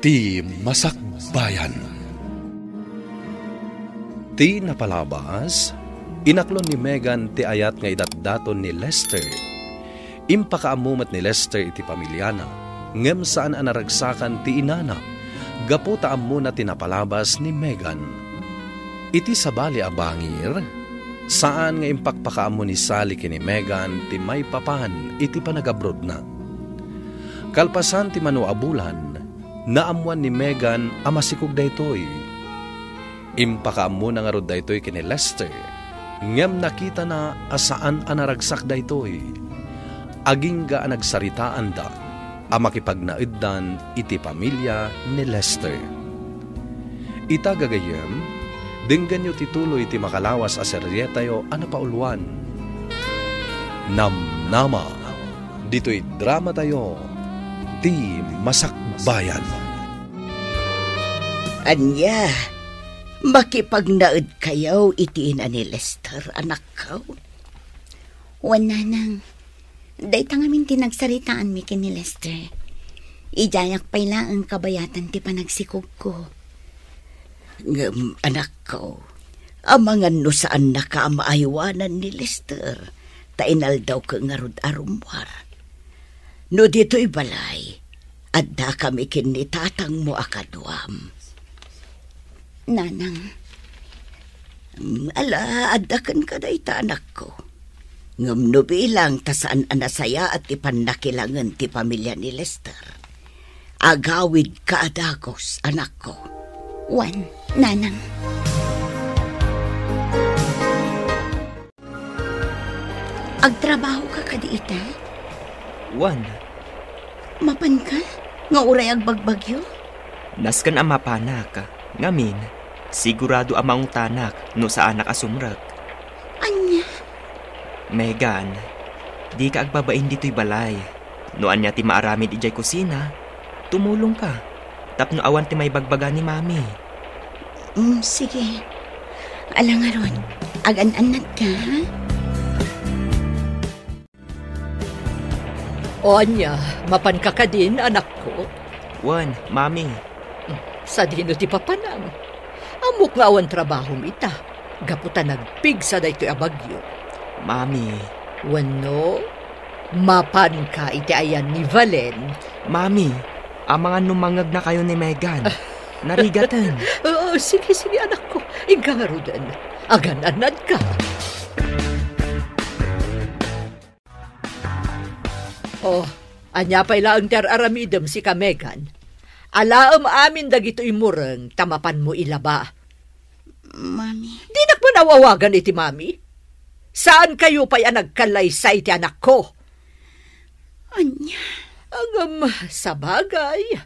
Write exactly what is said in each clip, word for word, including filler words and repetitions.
Ti Masakbayan. Ti napalabas, inaklon ni Megan ti ayat nga idatdaton ni Lester. Impakaammo met ni Lester iti pamiliana, ngem saan a naragsakan ti inana, gapu ta ammona ti napalabas ni Megan. Iti sabali a bangir, saan nga impakpakaammo ni Sally ken ni Megan ti maipapan iti panagabrodna. Kalpasan ti mano a bulan, naammoan ni Megan a masikog daytoy. Impakaammona ngarud daytoy ken ni Lester, ngem nakitana a saan a naragsak daytoy. Agingga a nagsaritaanda a makipagnaeddan iti pamilia ni Lester. Ita gagayyem, denggenyo ti tuloy ti makalawas a serietayo a napauluan, Namnama. Ditoy dramatayo, Ti Masakbayan. Ania, makipagnaedkayo iti ina ni Lester, anakko? Wen, nanang, dayta ngamin ti nagsaritaanmi ken ni Lester. Idiayak pay laeng kabayatan ti panagsikogko. Ngem, anakko, amangan no saannaka a maaywanan ni Lester, ta inaldawko ngarud a rummuar. No ditoy balay, addakami ken ni tatangmo a kaduam. Nanang. Mm, ala, adda kenka dayta, anakko. Ngem no bilang ta saan a nasayaat ti pannakilangen ti pamilia ni Lester, agawidka a dagus, anakko. Wen, nanang. Agtrabahoka kadi ita? Wen. Mapanka nga uray agbagbagyo? Nasken a mapanak, ngamin, sigurado a maungtanak no saanak a sumrek. Ania? Megan, dika agbabain ditoy balay. No ania ti maaramid idiay kusina, tumulongka tapno awan ti maibagbaga ni Mami. Mm, sige. Ala ngarud, agan-annadka, ha? O ania, mapanka kadin, anakko? Wen, Mami. Sadino ti papanam? Ammok nga awan trabahom ita, gapu ta nagpigsa daytoy a bagyo. Mami. Wenno, mapanka iti ayan ni Valen? Mami, amangan no mangngegnakayo ni Megan. Narigaten. Oo, sige, sige, anakko. Inka ngaruden. Agan-annadka. Oh, ania pay laeng ti ar-aramidem, sika, Megan? Alaem amin dagitoy mureng ta mapanmo ilaba. Mami. Dinak man aw-awagan iti mami. Saankayo pay a nagkallaysa iti anakko. Ania? Ngem, sabagay,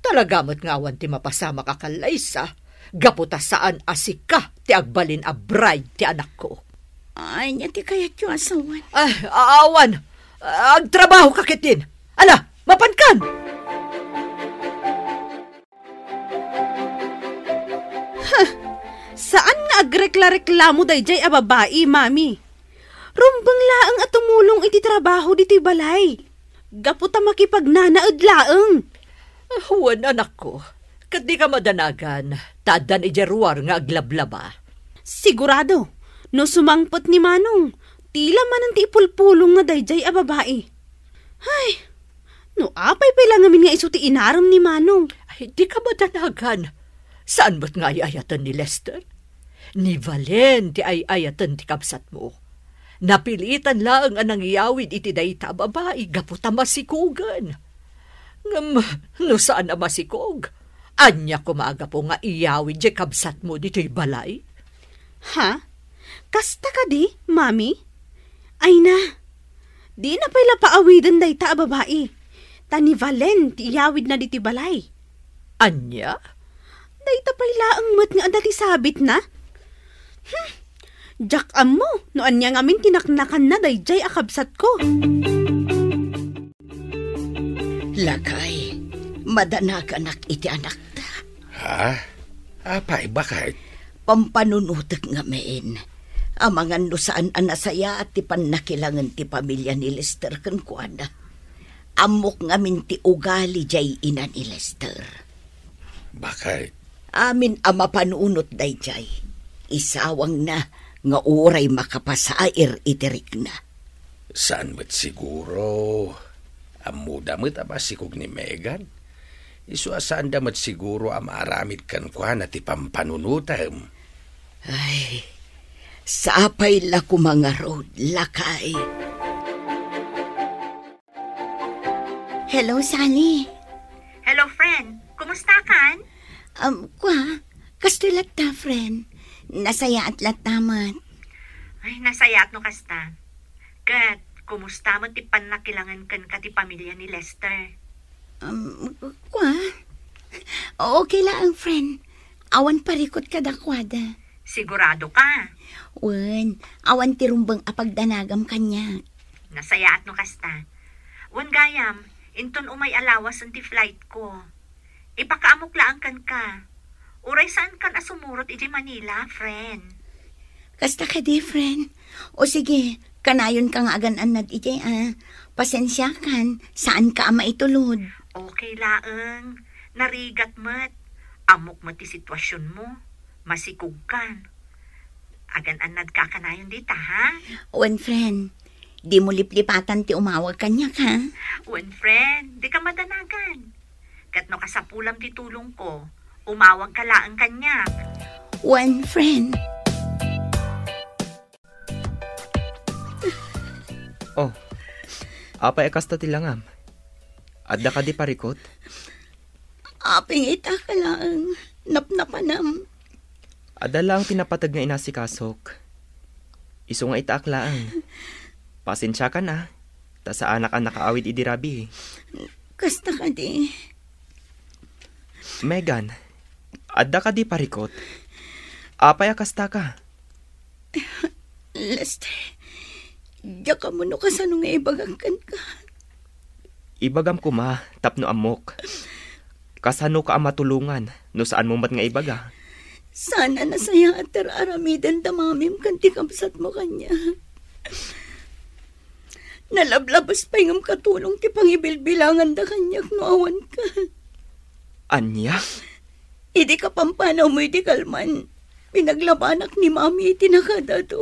talaga met nga awan ti mapasamak a kallaysa, gapu ta saan a sika ti agbalin a bride ti anakko. Ania ti kayatyo a sawen? Ah, awan. Agtrabahoka ketdin. Ala, mapankan! Huh, saan nga agrekla-reklamo daydiay a babai, Mami. Rumbeng laeng a tumulong iti trabaho ditoy balay. Gapu ta makipagnanaed laeng. Ah, wen, anakko. Ket dika madanagan, ta addan idiay ruar nga aglablaba. Sigurado, no sumangpet ni Manong, tila manen ti ipulpulongna daydiay a babai. Ay, no apay pay la ngamin nga isu ti inarem ni Manong? Ay, dika madanagan. Saan met nga ay-ayaten ni Lester? Ni Valen ti ay-ayaten ti kabsatmo. Napilitan laeng a nangiyawid iti dayta a babai gapu ta masikogen. Ngem no saan a masikog, ania koma a gapu nga iyawid diay kabsatmo ditoy balay? Ha? Kasta kadi, Mami? Ay na, dina pay la paawiden dayta a babai, ta ni Valen ti iyawidna ditoy balay. Ania? Dayta pay laeng met nga adda ti sabitna? Hmm, diak ammo no ania ngamin ti naknakanna daydiay a kabsatko. Lakay, madanaganak iti anakta. Ha? Apay, baket? Pampanunotek ngamin. Amangan no saan a nasayaat ti pannakilangen ti pamilia ni Lester kenkuana. Ammok ngamin ti ugali diay ina ni Lester. Bakit? Amin a mapanunot daydiay, isawangna nga uray makapasair iti rikna. Saan met siguro. Ammoda met a masikog ni Megan. Isu a saanda met siguro a maaramid kenkuana ti pampanunotem. Ay, sapay la koma ngarud, lakay. Hello, Sally. Hello, friend. Kumusta kan? Um, kwa, kastoy latta, friend. Nasayaat latta met. Ay, nasayaat no kasta. Ket, kumusta met ti pannakilangen kenka ti pamilya ni Lester? Um, kwa? Okay laeng, friend. Awan parikut kadakuada. Sigurado ka? Wen, awan ti rumbeng a pagdanagam kaniak. Nasayaat no kasta. Wen gayam, inton umay a lawasen ti flight ko. Ipakaamok laeng kenka. Uray saan kan a sumurot iti Manila, friend. Kasta kadi, friend. O sige, kanayon ka nga agan-annad iti, ah, pasensiakan, saan ka a maitulod. Okay laeng. Narigat met. Ammok met ti situasionmo. Masikog kan. Agan-annad ka kanayon dita, ha? Wen, friend. Dimo liplipatan ti umawag kaniak, ha? Wen, friend. Dika madanagan. Ket no kasapulam ti tulongko, umawag ka laeng kaniak. Wen, friend. Oh, apay a kasta ti langam? Adda kadi parikut? Apay nga ita ka laeng, napnapanam. Adda laeng ti napateg nga inasikasok. Isu nga itaak laeng. Pasensiakan a, ta saanak a nakaawid idi rabii. Kasta kadi. Megan, adda kadi parikut? Apay a kasta ka? Lester, diak ammo no kasano nga ibagak kenka. Ibagam koma tapno ammok. Kasano ka a matulongan no saanmo met nga ibaga? Saan a nasayaat ti ar-aramiden da mamim ken ti kabsatmo kaniak. Nalablabas pay ngem katulong ti pangibilbilanganda kaniak no awan ka. Ania? Idi kapampanawmo iti kalman, pinaglabanak ni Mami iti nakadado.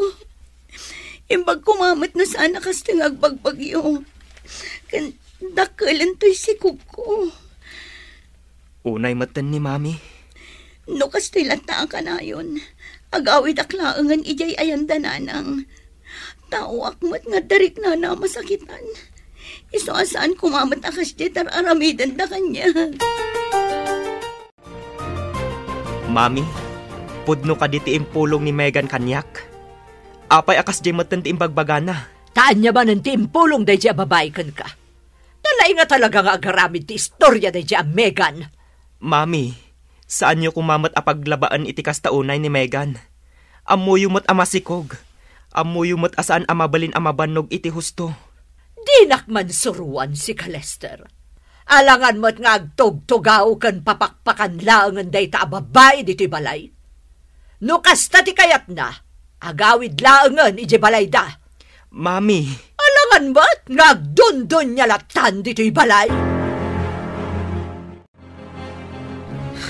Imbag koma met no saan a kastoy nga agbagbagyo. Ken dakkelento ti sikogko. Unay metten ni Mami. No kastoy latta a kanayon, agawidak laengen idiay ayan da nanang. Taoak met nga adda riknana a masakitan. Isu a saan koma met a kasdiay ti ar-aramiden da kaniak. Mami, pudno kadi ti impulong ni Megan kaniak? Apay a kasdiay metten ti imbagbagana? Ta ania manen ti impulong daydiay a babai kenka? Nalaing a talaga nga agaramid ti istoria daydiay a Megan. Mami, saanyo koma met a paglabaen iti kasta unay ni Megan. Ammoyo met a masikog. Ammoyo met a saan a mabalin a mabannog iti husto. Dinak man suroan sika, Lester. Alangan met nga agtugtugaw ken papakpakan laengen dayta a babai ditoy balay. No kasta ti kayatna, agawid laengen idiay balayda. Mami. Alangan met nga agdundunia lattan ditoy balay.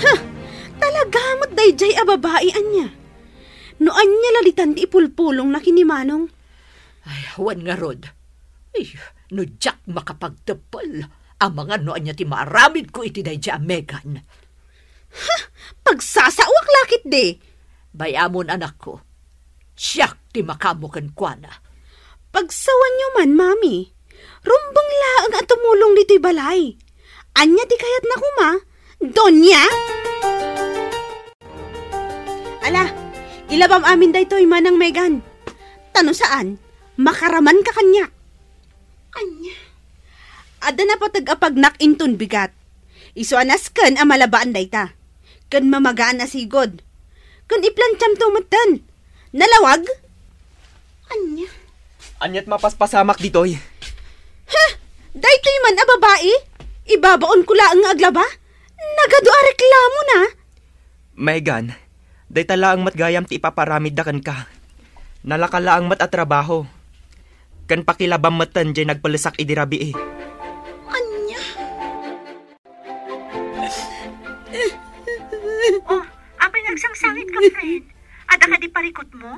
Ha! Talaga met daydiay a babai ania? No ania la ditan ti ipulpulongna ken ni Manong? Ay, awan ngarud. Ay, no diak makapagteppel, amangan no ania ti maaramidko iti daydiay a Megan. Ha! Pagsasaoak la ketdi! Bay-amon, anakko. Siak ti makaammo kenkuana. Pagsawanyo man, Mami. Rumbeng laeng a tumulong ditoy balay. Ania ti kayatna koma, Doña? Ala, ilabam amin daytoy, Manang Megan. Ta no saan, makaramanka kaniak. Ania? Adda napateg a pagnak inton bigat. Isu a nasken a malabaan dayta. Ken mamagaan a sigud. Ken iplantiamto metten. Nalawag? Ania? Aniat mapaspasamak ditoy? Ha? Daytoy man a babai? Ibabaonko laeng nga aglaba? Nagadu a reklamona. Megan, dayta laeng met gayam ti ipaparamidda kenka. Nalaka laeng met a trabaho. Ken pakilabam metten diay nagpellesak idi rabii. Ania? Friend, adda kadi parikutmo?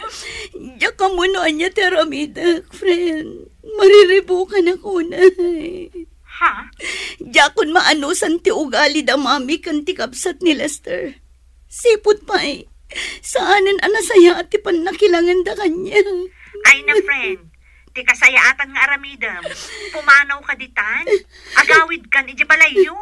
Diak ammo no ania ti aramidek, friend. Mariribukanak unay. Ha? Diakon maanusan ti ugali da Mami ken ti kabsat ni Lester. Sipud pay, saanen a nasayaat ti pannakilanganda kaniak. Ay na, friend. Ti kasayaatan nga aramidem, pumanaw ka ditan. Agawid kan iti balayyo.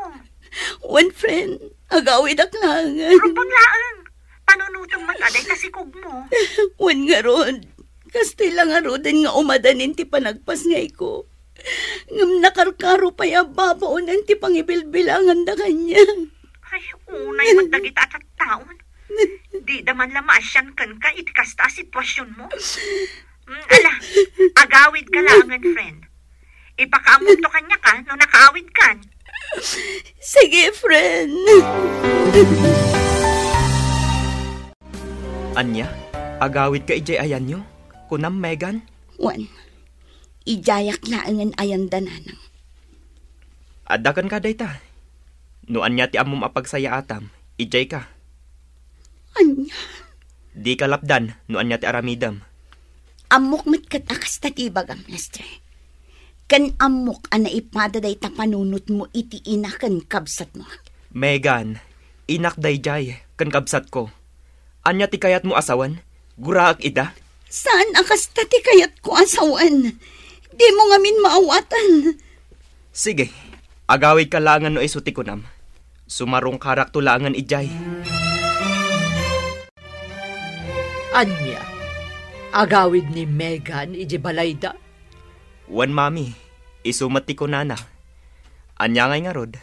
Wen, friend, agawidak laengen. Rumbeng laeng. Panunotem met a dayta sikogmo. Wen ngarud, kastoy la ngaruden nga umadanin ti panagpasngayko. Ngem nakarkaro pay a babaonen ti pangibilbilanganda kaniak. Ay, unay met dagita a tattaon. Dida man la maasian kenka iti kasta a situasionmo. Mm, ala, agawid ka laengen, friend. Ipakaammom to kaniak, a, no nakaawid kan. Sige, friend. Ania? Agawid ka idiay ayanyo? Kunam, Megan? Wen, idiayak laengen ayanda, nanang. Adda kenka dayta. No ania ti ammom a pagsayaatam, idiay ka. Ania? Dika lapdan no ania ti aramidem. Ammok met ket a kasta ti ibagam, Lester. Ken ammok a naipada dayta panunotmo iti ina ken kabsatmo. Megan, inak daydiay ken kabsatko. Ania ti kayatmo a sawen? Guraek ida? Saan a kasta ti kayatko a sawen. Dimo ngamin maawatan. Sige, agawid ka laengen no isu ti kunam. Sumarungkarakto laengen idiay. Ania? Agawid ni Megan iti balayda? Wen, Mami, isu met ti kunana. Ania ngay ngarud?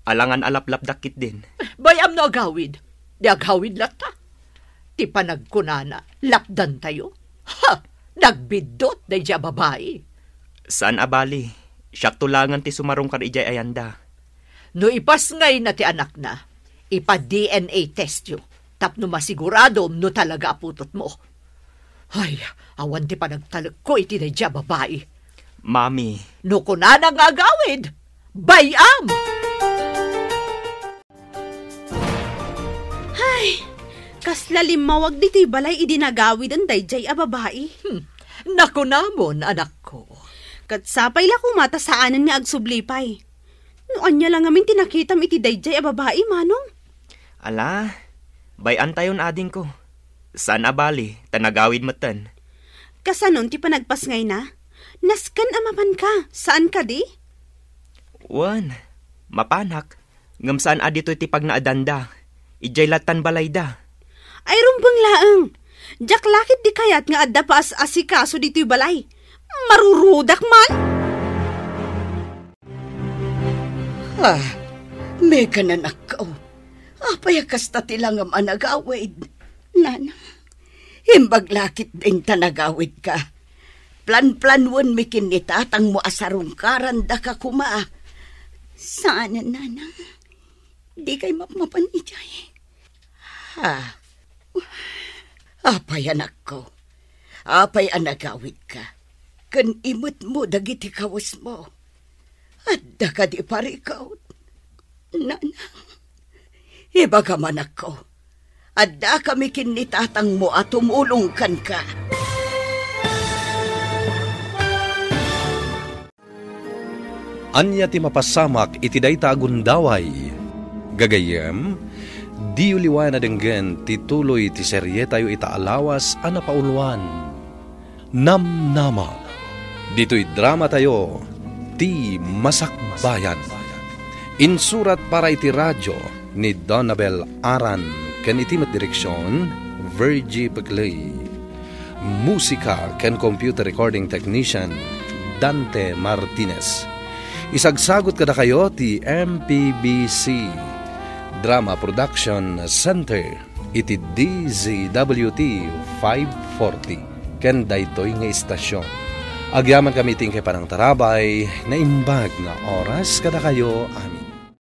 Alangan a laplapdak ketdin. Bay-am no agawid. Di agawid latta. Ti panagkunana, lapdantayo. Ha! Nagbiddut daydiay a babai. Saan a bali. Siakto laengen ti sumarungkar idiay ayanda. No ipasngayna ti anakna, ipa-D N A testyo tapno masiguradom no talaga a putotmo. Ay, awan ti panagtalekko iti daydiay a babai. Mami. No kunana nga agawid, bay-am! Ay, kasla limmawag ditoy balay idi nagawiden daydiay a babai. Hmm, nakunamon, anakko. Ket sapay la koma ta saanen nga agsubli pay. No ania la ngamin ti nakitam iti daydiay a babai, Manong? Ala, bay-antayon, adingko. Saan a bali, ta nagawid metten. Kasanon ti panagpasngayna? Nasken a mapanka, saan kadi? Wen, mapanak. Ngem saan a ditoy ti pagnaedanda. Idiay lattan balayda. Ay, rumbeng laeng. Diak la ketdi kayat nga adda paas-asikaso ditoy balay. Marurudak man! Ah, Megan, anakko. Apay a kasta ti langam a nagawid? Nana, imbag la ketdin ta nagawidka. Planplanuenmi ken ni tatangmo a sarungkarandaka koma. Saanen, Nana. Dikay mapmapan idiay. Ha? Apay, anakko? Apay a nagawidka? Ken imetmo dagiti kawesmo. Adda kadi parikut? Nanang, ibagam, anakko, addakami ken ni tatangmo a tumulong kenka. Ania ti mapasamak iti dayta a gundaway? Gagayyem, diyo liwayan a denggen ti tuloy ti serietayo ita a lawas a napauluan. Namnama. Ditoy dramatayo, Ti Masakbayan. Insurat para iti radio ni Donabel Aran ken iti met direksion, Virgie Peclay. Musika ken computer recording technician, Dante Martinez. Isagsagut kadakayo ti M P B C Drama Production Center iti D Z W T five forty ken daytoy nga istasion. Agyamankami iti inkay panangtarabay, naimbag nga oras kadakayo a